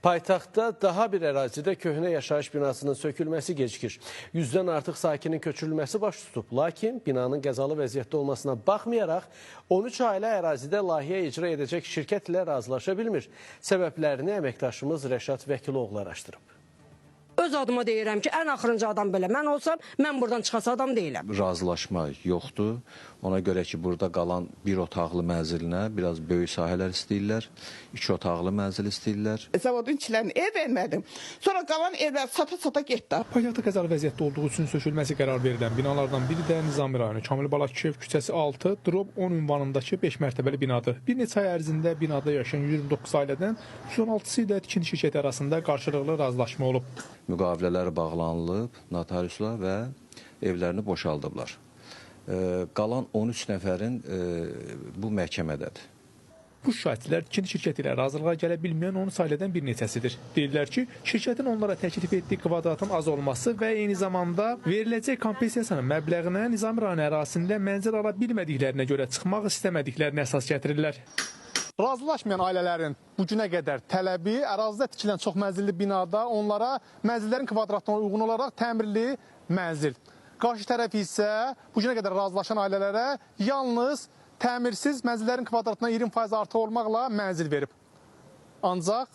Paytaxtda daha bir ərazidə köhnə yaşayış binasının sökülməsi gecikir. 100-dən artıq sakinin köçürülməsi baş tutub. Lakin binanın qəzalı vəziyyətdə olmasına baxmayaraq 13 ailə ərazidə layihə icra edəcək şirkət ilə razılaşa bilmir. Səbəblərini əməkdaşımız Rəşad Vəkiloğlu araşdırıb. Öz adıma deyirəm ki, ən axırıncı adam belə mən olsam, mən buradan çıxası adam deyiləm. Razılaşma yoxdur. Ona görə ki, burada qalan bir otaqlı mənzilinə biraz böyük sahələr istəyirlər, iki otaqlı mənzil istəyirlər. Zavodun içlərini ev vermədim. Sonra qalan evlər sata-sata getdi. Paytaxtda qəzalı vəziyyətdə olduğu üçün sökülməsi qərar verilən binalardan biri də Nizami rayonu Kamil Balakişiyev küçəsi 6, Drob 10 ünvanındakı 5 mərtəbəli binadır. Bir neçə ay ərzində binada yaşayan 129 ailədən 116-sı ilə tikinti şirkəti arasında qarşılıqlı razılaşma olub. Müqavilələr bağlanılıb notariusla və evlərini boşaldıblar. Qalan 13 nəfərin bu məhkəmədədir. Bu şikayətçilər tikinti şirkəti ilə razılığa gələ bilməyən 13 ailədən bir neçəsidir. Deyirlər ki, şirkətin onlara təklif etdiyi kvadratın az olması və eyni zamanda veriləcək kompensasiyanın məbləğinə Nizami rayonu ərazisində mənzil ala bilmədiklərinə görə çıxmaq istəmədiklərini əsas gətirirlər. Razılaşmayan ailələrin bu günə qədər tələbi ərazidə tikilən çox mənzilli binada onlara mənzillərin kvadratına uyğun olaraq təmirli mənzil. Qarşı tərəf isə bu günə qədər razılaşan ailələrə yalnız təmirsiz mənzillərin kvadratına 20% artıq olmaqla mənzil verib. Ancaq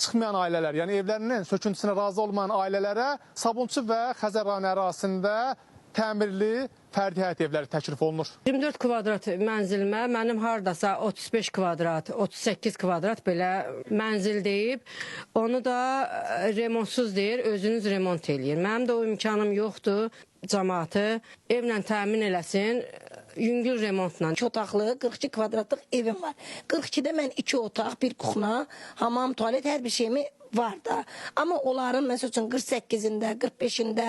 çıxmayan ailələr, yəni evlərinin söküntüsünə razı olmayan ailələrə Sabunçu və Xəzər rayonu ərazisində təmirli fərdi həyət evləri təklif olunur. 24 kvadrat mənzilimə mənim hardasa 35 kvadrat, 38 kvadrat belə mənzil deyib, onu da remontsuz deyir, özünüz remont eləyin. Mənim də o imkanım yoxdur, cəmaatı evlə təmin eləsin, yüngül remontla. 2 otaqlı, 42 kvadratlıq evim var. 42-də mən 2 otaq, bir kuxna, hamam, tualet, hər bir şeyimi var da. Amma onların, məsəl üçün, 48-ində, 45-ində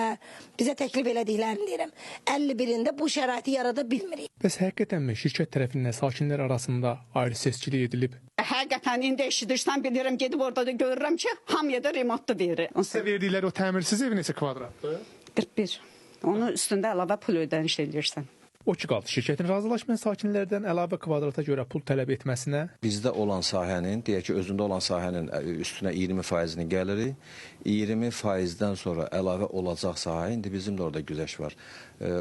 bizə təklif elədiklərini deyirəm. 51-ində bu şəraiti yarada bilmirik. Bəs həqiqətənmi şirkət tərəfindən sakinlər arasında ayrı seçkilik edilib? Həqiqətən indi eşidirsən, bilirəm, gedib orada da görürəm ki, hamıya da remontlu verir. Sizə verdikləri o təmirsiz ev neçə kvadratdır? 41. Onun üstündə əlavə pul ödəniş eləyirsən. O ki qaldı şirkətin razılaşmayan sakinlərdən əlavə kvadrata görə pul tələb etməsinə. Bizdə olan sahənin, deyək ki, özündə olan sahənin üstünə 20%-ni gəlirik. 20%-dən sonra əlavə olacaq sahə, indi bizim də orada güzəşt var.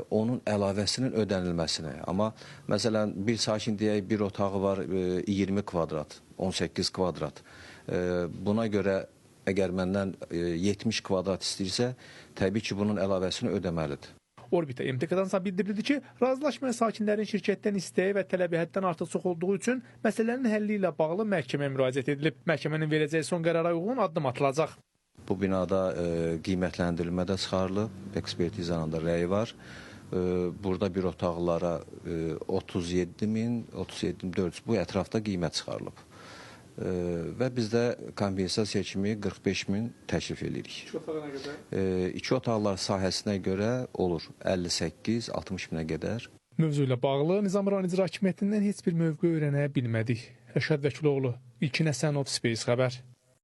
Onun əlavəsinin ödənilməsini. Amma məsələn, bir sakin deyək, bir otağı var 20 kvadrat, 18 kvadrat. Buna görə əgər məndən 70 kvadrat istəyirsə, təbii ki, bunun əlavəsini ödəməlidir. Orbita MTK-dan bildirildi ki, razılaşmayan sakinlərin şirkətdən istəyi və tələbi həddən artıq çox olduğu üçün məsələnin həlli ilə bağlı məhkəməyə müraciət edilib. Məhkəmənin verəcəyi son qərara uyğun addım atılacaq. Bu binada qiymətləndirilmə də çıxarılıb, ekspertizanın da rəyi var. Burada bir otaqlara 37.000, 37.400 bu ətrafda qiymət çıxarılıb. Və biz də kompensasiya kimi 45.000 təklif edirik. İki otağa nə qədər? İki otaqlar sahəsinə görə olur 58-60 minə qədər. Mövzu ilə bağlı Nizami rayon İcra Hakimiyyətindən heç bir mövqe öyrənə bilmədik. Rəşad Vəkiloğlu, İlkin Həsənov, Space Xəbər.